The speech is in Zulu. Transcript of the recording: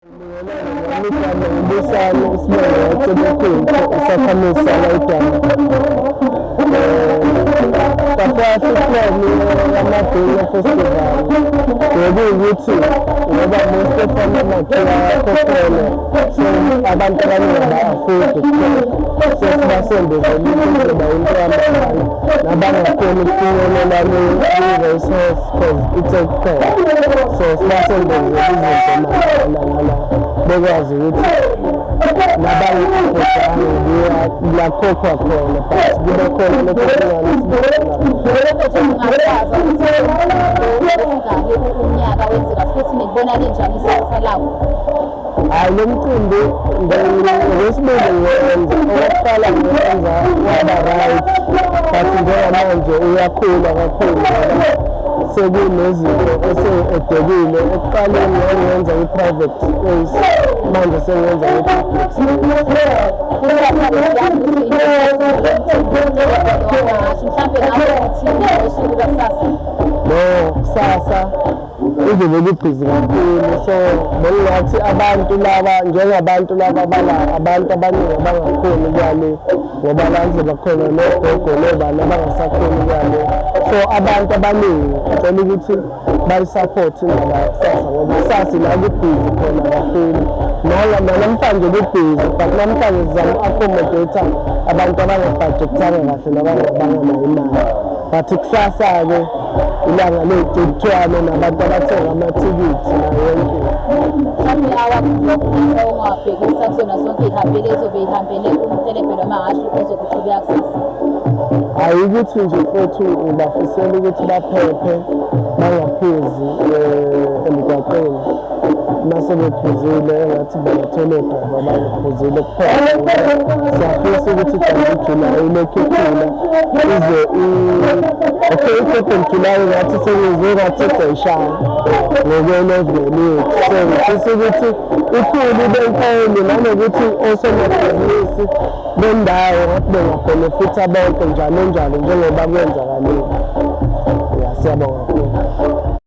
Igama uBusani, isibongo Cebekhulu, isakhamuzi sakwaDwala. Kahle kahle i-plan yamaBhinca Festival bekuwukuthi ngoba most of amamakhiwo ayakhokhelwa, so abantu abaningi aba-afford ukukhokha, so sibasondezele ukuthi kuzoba into yamahhala nabangakhoni ukufinyelela kwi-race horse cause it's a so sibasondezele izinto mahhala ngala bekwazi ukuthi nabangi-affordanga kuyakhokhwa khona, but kube khona lokho okuncane esibona. Ungachaza ukuthi esingaki unyaka wenzeka futhi nikubona kanjani ikusasa lawo? Hhayi, lo mcimbi ngokwesibili ngiwenza. Okokuqala ngiwenza waba right, but njengamanje uyakhula kakhulu ngoba sekunezinto ese-edekile. Ekuqaleni ngangiwenza kwi-private space, manje sengiwenza kwi-public space. Kusasa siyazi ukuthi into mhlampe ngabe uthini ngosuku lwakusasa? No, kusasa izobe kubhizi kakhulu, so bengingathi abantu laba, njengabantu laba bala, abantu abaningi abangakhoni ukuya le, ngoba la kuzoba khona nogogo nobani abangasakhoni ukuya le, so abantu abaningi ngicela ukuthi bayi-support indaba yakusasa, ngoba kusasa la kubhizi khona kakhulu. Nanamhlanje kubhizi, but namhlanje sizama u-accommodate abantu abangabhajekthanga kahle nabangabanga nayo imali, but kusasa-ke ilanga ley'cukuthwane nabantu abathenga amathikithi nayo yonke. Mhlawumbe awakuphetha ongawabhekisa kuzona zonke iy'hambeli ezobe y'hambele umtelebhelo wamahhashi ozokuqhubeka kusasa? Hhayi, ukuthi nje mfethu ngibafisela ukuthi baphephe, bangaphuzi emgwaqeni. Uma bephuzile engathi bangathola o-driver abangaphuzile kuphela. Siyafisa ukuthi i-Durban July ilokhu ikhula ize okay, i-Durban July ngathi sengizwe ngathi seyishaya ngokwe-level yethu, so ngifisa ukuthi ikhulu, ibe nkulu, nanokuthi osomabhizinisi bendawo ngathi bengabhenefitha bonke njalo njalo njengoba kwenzakalile. Ya, siyabonga kakhulu.